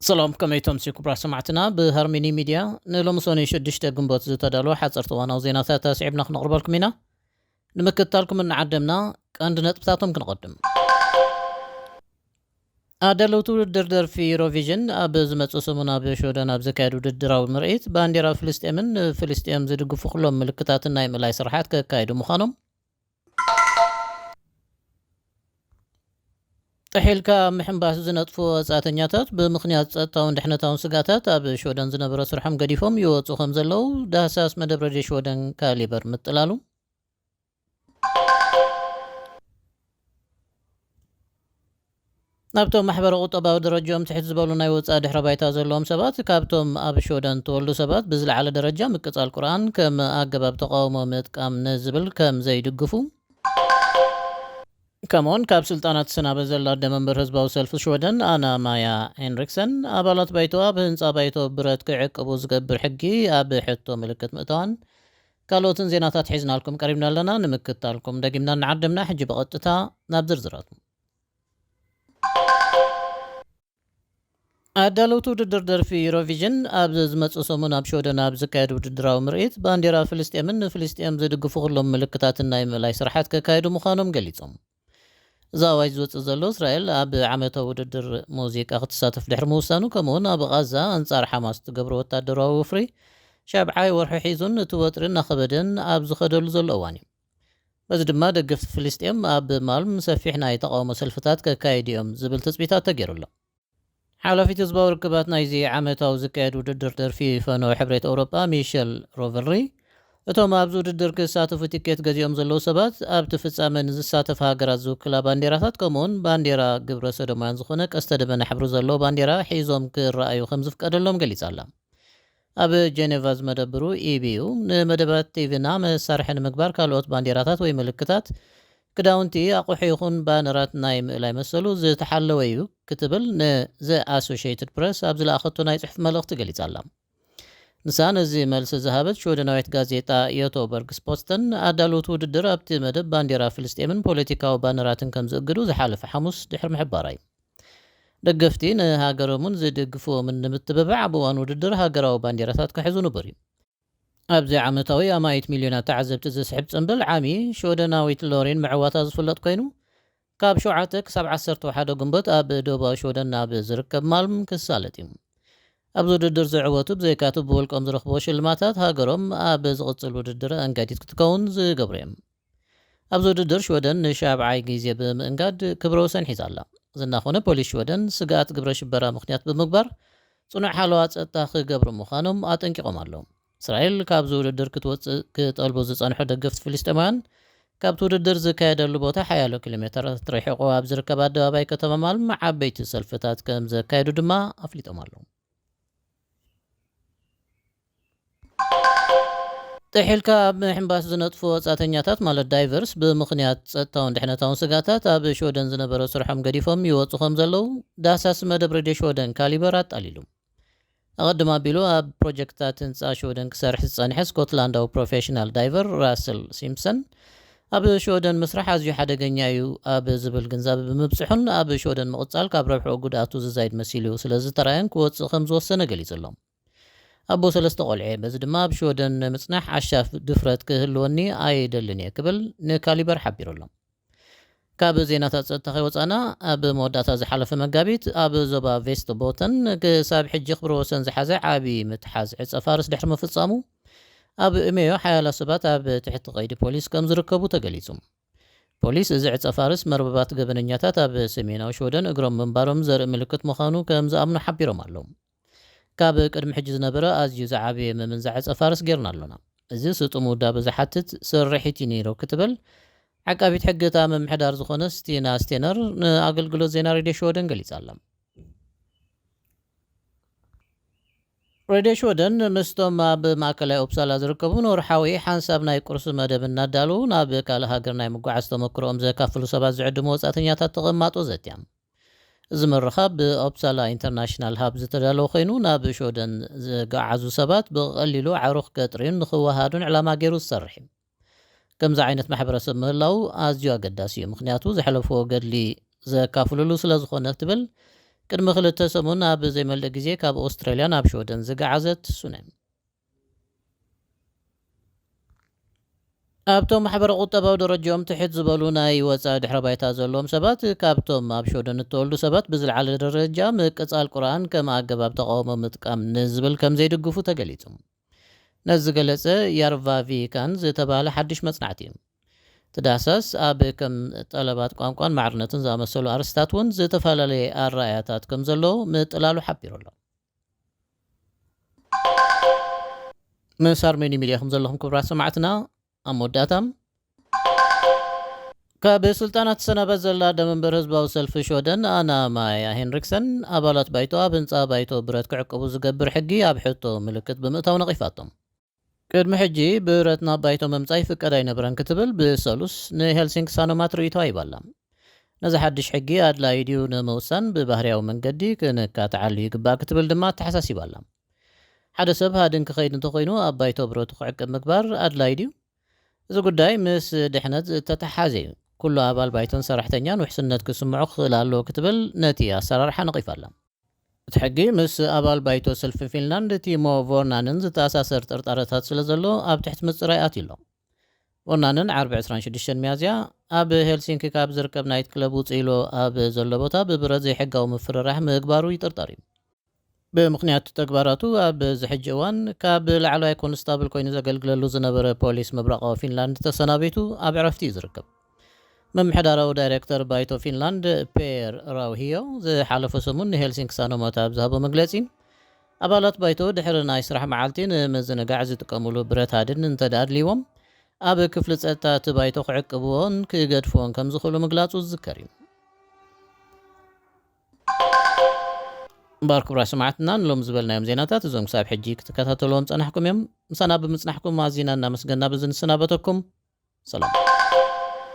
ሰላም፣ ከመይ ተምሲ ክቡራት ሰማዕትና። ብሃርሚኒ ሚድያ ንሎሚ ሰኑይ ሽዱሽተ ግንቦት ዝተዳለወ ሓፀርቲ እዋናዊ ዜናታት ኣስዒብና ክነቕርበልኩም ኢና። ንምክትታልኩም እናዓደምና ቀንዲ ነጥብታቶም ክንቐድም። ኣዳለውቲ ውድድር ደርፊ ዩሮቪዥን ኣብ ዝመጽእ ሰሙን ኣብ ሽወደን ኣብ ዘካየድ ውድድራዊ ምርኢት ባንዴራ ፍልስጤምን ንፍልስጤም ዝድግፉ ኩሎም ምልክታትን ናይ ምእላይ ስራሓት ከካይዱ ምዃኖም። ጥሒልካ ኣብ ምሕንባስ ዝነጥፉ ወጻእተኛታት ብምኽንያት ጸጥታውን ድሕነታውን ስጋታት ኣብ ሽወደን ዝነበረ ስርሖም ገዲፎም ይወጹ ከም ዘለዉ ዳህሳስ መደብ ረድዮ ሽወደን ካሊበር ምጥላሉ። ናብቶም ማሕበረ ቁጠባዊ ደረጃኦም ትሕት ዝበሉ ናይ ወጻኢ ድሕረ ባይታ ዘለዎም ሰባት ካብቶም ኣብ ሽወደን ተወልዱ ሰባት ብዝለዓለ ደረጃ ምቅጻል ቁርኣን ከም ኣገባብ ተቃውሞ ምጥቃም ንዝብል ከም ዘይድግፉ፣ ከምኡውን ካብ ስልጣና ትሰናበት ዘላ ኣደ መንበር ህዝባዊ ሰልፊ ሽወደን ኣና ማያ ሄንሪክሰን ኣባላት ባይቶ ኣብ ህንጻ ባይቶ ብረት ክዕቅቡ ዝገብር ሕጊ ኣብ ሕቶ ምልክት ምእታዋን ካልኦትን ዜናታት ሒዝናልኩም ቀሪብና ኣለና። ንምክትታልኩም ደጊምና እናዓደምና ሕጂ ብቐጥታ ናብ ዝርዝራቱ። ኣዳለውቲ ውድድር ደርፊ ዩሮቪዥን ኣብ ዝመጽእ ሰሙን ኣብ ሽወደን ኣብ ዝካየድ ውድድራዊ ምርኢት ባንዴራ ፍልስጤምን ንፍልስጤም ዝድግፉ ኩሎም ምልክታትን ናይ ምእላይ ስራሓት ከካየዱ ምዃኖም ገሊጾም። እዚ ኣዋጅ ዝወጽእ ዘሎ እስራኤል ኣብ ዓመታዊ ውድድር ሙዚቃ ክትሳተፍ ድሕሪ ምውሳኑ፣ ከምኡውን ኣብ ቓዛ ኣንጻር ሓማስ ትገብሮ ወታደራዊ ወፍሪ ሻብዓይ ወርሒ ሒዙን እቲ ወጥሪ እናኸበደን ኣብ ዝኸደሉ ዘሎ እዋን እዩ። በዚ ድማ ደገፍቲ ፍልስጤም ኣብ ማልም ሰፊሕ ናይ ተቃውሞ ሰልፍታት ከካይዱ እዮም ዝብል ትጽቢታት ተገይሩ ኣሎ። ሓላፊት ህዝባዊ ርክባት ናይዚ ዓመታዊ ዝካየድ ውድድር ደርፊ ፈነወ ሕብረት ኤውሮጳ ሚሸል ሮቨልሪ፣ እቶም ኣብዚ ውድድር ክሳተፉ ቲኬት ገዚኦም ዘለዉ ሰባት ኣብቲ ፍጻመ ንዝሳተፋ ሃገራት ዝውክላ ባንዴራታት ከምኡውን ባንዴራ ግብረ ሰዶማውያን ዝኾነ ቀስተ ደመና ሕብሪ ዘለዎ ባንዴራ ሒዞም ክረኣዩ ከም ዝፍቀደሎም ገሊጻ ኣላ። ኣብ ጀኔቫ ዝመደብሩ ኢቢዩ ንመደባት ቲቪና መሳርሒ ንምግባር ካልኦት ባንዴራታት ወይ ምልክታት፣ ክዳውንቲ፣ ኣቑሑ ይኹን ባነራት ናይ ምእላይ መሰሉ ዝተሓለወ እዩ ክትብል ንዘ ኣሶሽየትድ ፕረስ ኣብ ዝለኣኸቶ ናይ ጽሑፍ መልእኽቲ ገሊጻ ኣላ። ንሳ ነዚ መልሲ ዝሃበት ሽወደናዊት ጋዜጣ ዮቶበርግ ስፖስተን ኣዳለውቲ ውድድር ኣብቲ መደብ ባንዴራ ፍልስጤምን ፖለቲካዊ ባነራትን ከም ዝእግዱ ዝሓለፈ ሓሙስ ድሕሪ ምሕባራ እዩ። ደገፍቲ ንሃገሮምን ዝድግፍዎምን ንምትብባዕ ኣብ እዋን ውድድር ሃገራዊ ባንዴራታት ክሕዙ ንቡር እዩ። ኣብዚ ዓመታዊ ኣማኢት ሚልዮናት ተዓዘብቲ ዝስሕብ ጽምብል ዓሚ ሽወደናዊት ሎሬን ምዕዋታ ዝፍለጥ ኮይኑ፣ ካብ ሸውዓተ ክሳብ ዓሰርተ ሓደ ግንቦት ኣብ ደቡባዊ ሽወደን ኣብ ዝርከብ ማልም ክሳለጥ እዩ። ኣብዚ ውድድር ዝዕወቱ ብዘይካቱ ብውልቆም ዝረኽብዎ ሽልማታት ሃገሮም ኣብ ዝቕጽል ውድድር ኣንጋዲት ክትከውን ዝገብሩ እዮም። ኣብዚ ውድድር ሽወደን ንሻብዓይ ግዜ ብምእንጋድ ክብረ ወሰን ሒዛ ኣላ። ዝናኾነ ፖሊስ ሽወደን ስግኣት ግብረ ሽበራ ምኽንያት ብምግባር ጽኑዕ ሓለዋ ጸጥታ ክገብሩ ምዃኖም ኣጠንቂቖም ኣለዉ። እስራኤል ካብዚ ውድድር ክትወጽእ ክጠልቡ ዝጸንሑ ደገፍቲ ፍልስጤማውያን ካብቲ ውድድር ዝካየደሉ ቦታ ሓያሎ ኪሎ ሜተራት ርሒቑ ኣብ ዝርከብ ኣደባባይ ከተማ ማልም ዓበይቲ ሰልፍታት ከም ዘካየዱ ድማ ኣፍሊጦም ኣለዉ። ጥሒልካ ኣብ ምሕንባስ ዝነጥፉ ወጻእተኛታት ማለት ዳይቨርስ ብምኽንያት ጸጥታውን ድሕነታውን ስጋታት ኣብ ሽወደን ዝነበረ ስርሖም ገዲፎም ይወጹ ከም ዘለዉ ዳህሳሲ መደብ ሬድዮ ሽወደን ካሊበር ኣጣሊሉ። ኣቐድም ኣቢሉ ኣብ ፕሮጀክትታት ህንጻ ሽወደን ክሰርሕ ዝጸንሐ ስኮትላንዳዊ ፕሮፌሽናል ዳይቨር ራስል ሲምፕሰን፣ ኣብ ሽወደን ምስራሕ ኣዝዩ ሓደገኛ እዩ ኣብ ዝብል ግንዛበ ብምብጽሑን ኣብ ሽወደን ምቕጻል ካብ ረብሕኡ ጉድኣቱ ዝዛይድ መሲሉ ስለ ዝተራእዮን ክወጽእ ከም ዝወሰነ ገሊጹ ኣሎ። ኣቦ ሰለስተ ቆልዑ እየ፣ በዚ ድማ ኣብ ሽወደን ንምጽናሕ ዓሻፍ ድፍረት ክህልወኒ ኣይደልን እየ ክብል ንካሊበር ሓቢሩ ኣሎ። ካብ ዜናታት ጸጥታ ከይወጻና፣ ኣብ መወዳእታ ዝሓለፈ መጋቢት ኣብ ዞባ ቬስተቦተን ክሳብ ሕጂ ክብረ ወሰን ዝሓዘ ዓቢ ምትሓዝ ዕጸ ፋርስ ድሕሪ ምፍጻሙ፣ ኣብ እሜዮ ሓያሎ ሰባት ኣብ ትሕቲ ቀይዲ ፖሊስ ከም ዝርከቡ ተገሊጹ። ፖሊስ እዚ ዕጸ ፋርስ መርበባት ገበነኛታት ኣብ ሰሜናዊ ሽወደን እግሮም ምንባሮም ዘርኢ ምልክት ምዃኑ ከም ዝኣምኑ ሓቢሮም ኣለዉ። ካብ ቅድሚ ሕጂ ዝነበረ ኣዝዩ ዝዓበየ ምምንዛዕ ዕጸ ፋርስ ጌርና ኣሎና። እዚ ስጡም ውዳበ ዝሓትት ስርሒት እዩ ነይሩ ክትብል ዓቃቢት ሕጊ እታ ምምሕዳር ዝኾነ ስቲና ስቴነር ንኣገልግሎት ዜና ሬድዮ ሽወደን ገሊጻ ኣላ። ሬድዮ ሽወደን ምስቶም ኣብ ማእከላይ ኡፕሳላ ዝርከቡ ንወርሓዊ ሓንሳብ ናይ ቁርሲ መደብ እናዳለዉ ናብ ካልእ ሃገር ናይ ምጉዓዝ ተመክሮኦም ዘካፍሉ ሰባት ዝዕድሙ ወጻእተኛታት ተቐማጦ ዘትያ። እዚ ምርኻብ ብኦፕሳላ ኢንተርናሽናል ሃብ ዝተዳለወ ኮይኑ፣ ናብ ሽወደን ዝገዓዙ ሰባት ብቐሊሉ ኣዕሩኽ ከጥርዩን ንኽወሃሃዱን ዕላማ ገይሩ ዝሰርሕ እዩ። ከምዚ ዓይነት ማሕበረሰብ ምህላው ኣዝዩ ኣገዳሲ እዩ፣ ምኽንያቱ ዘሕለፍዎ ገድሊ ዘካፍልሉ ስለ ዝኾነ፣ ትብል ቅድሚ ክልተ ሰሙን ኣብ ዘይመልእ ግዜ ካብ ኦስትራልያ ናብ ሽወደን ዝገዓዘት ሱነ። ኣብቶም ማሕበረ ቁጠባዊ ደረጃኦም ትሕት ዝበሉ ናይ ወፃኢ ድሕረ ባይታ ዘለዎም ሰባት ካብቶም ኣብ ሽወደን እተወልዱ ሰባት ብዝለዓለ ደረጃ ምቅፃል ቁርኣን ከም ኣገባብ ተቃውሞ ምጥቃም ንዝብል ከም ዘይድግፉ ተገሊጹ። ነዚ ዝገለጸ ያርቫ ቪካን ዝተባህለ ሓድሽ መጽናዕቲ እዩ። እቲ ዳህሳስ ኣብ ከም ጠለባት ቋንቋን ማዕርነትን ዝኣመሰሉ ኣርእስታት እውን ዝተፈላለየ ኣረኣእያታት ከም ዘለዎ ምጥላሉ ሓቢሩ ኣሎ። ምስ ኣርሜኒ ሚድያ ከም ዘለኹም ክቡራት ሰማዕትና፣ ኣብ መወዳእታ ካብ ስልጣና ትሰናበት ዘላ ደመንበር ህዝባዊ ሰልፊ ሽወደን ኣና ማያ ሄንሪክሰን ኣባላት ባይቶ ኣብ ህንፃ ባይቶ ብረት ክዕቅቡ ዝገብር ሕጊ ኣብ ሕቶ ምልክት ብምእታው ነቒፋቶም። ቅድሚ ሕጂ ብረት ናብ ባይቶ ምምፃእ ይፍቀድ ኣይነበረን ክትብል ብሰሉስ ንሄልሲንክ ሳኖማት ርእይቶ ሂባላ። ነዚ ሓድሽ ሕጊ ኣድላዪ ድዩ ንምውሳን ብባህርያዊ መንገዲ ክንካትዓሉ ይግባእ ክትብል ድማ ኣተሓሳሲባላ። ሓደ ሰብ ሃድን ክኸይድ እንተኾይኑ ኣብ ባይቶ ብረቱ ክዕቅብ ምግባር ኣድላዪ ድዩ? እዚ ጉዳይ ምስ ድሕነት ዝተተሓሓዘ እዩ። ኩሉ ኣባል ባይቶን ሰራሕተኛን ውሕስነት ክስምዖ ክኽእል ኣለዎ ክትብል ነቲ ኣሰራርሓ ነቒፋ ኣላ። እቲ ሕጊ ምስ ኣባል ባይቶ ሰልፊ ፊንላንድ ቲሞ ቮርናንን ዝተኣሳሰር ጥርጣረታት ስለ ዘሎ ኣብ ትሕቲ ምጽራይ ኣትዩ ኣሎ። ቮርናንን ዓርቢ ዕስራን ሽዱሽተን ሚያዝያ ኣብ ሄልሲንኪ ካብ ዝርከብ ናይት ክለብ ውጽእ ኢሉ ኣብ ዘሎ ቦታ ብብረት ዘይሕጋዊ ምፍርራሕ ምግባሩ ይጥርጠር እዩ። ብምኽንያት ተግባራቱ ኣብዚ ሕጂ እዋን ካብ ላዕለዋይ ኮንስታብል ኮይኑ ዘገልግለሉ ዝነበረ ፖሊስ ምብራቓዊ ፊንላንድ ተሰናቢቱ ኣብ ዕረፍቲ እዩ ዝርከብ። ምምሕዳራዊ ዳይሬክተር ባይቶ ፊንላንድ ፔር ራውሂዮ ዝሓለፈ ሰሙን ንሄልሲንክ ሳኖማት ኣብ ዝሃቦ መግለጺ፣ ኣባላት ባይቶ ድሕሪ ናይ ስራሕ መዓልቲ ንምዝንጋዕ ዝጥቀሙሉ ብረት ሃድን እንተደኣ ኣድልይዎም ኣብ ክፍሊ ጸጥታ እቲ ባይቶ ክዕቅብዎን ክገድፍዎን ከም ዝኽእሉ ምግላጹ ዝዝከር እዩ። እምበኣር ክቡራት ሰማዕትና ንሎም ዝበልናዮም ዜናታት እዞም ክሳብ ሕጂ ክትከታተልዎም ጸናሕኩም እዮም። ምሳና ብምጽናሕኩም ኣዚና እናመስገና በዚ ንሰናበተኩም። ሰላም።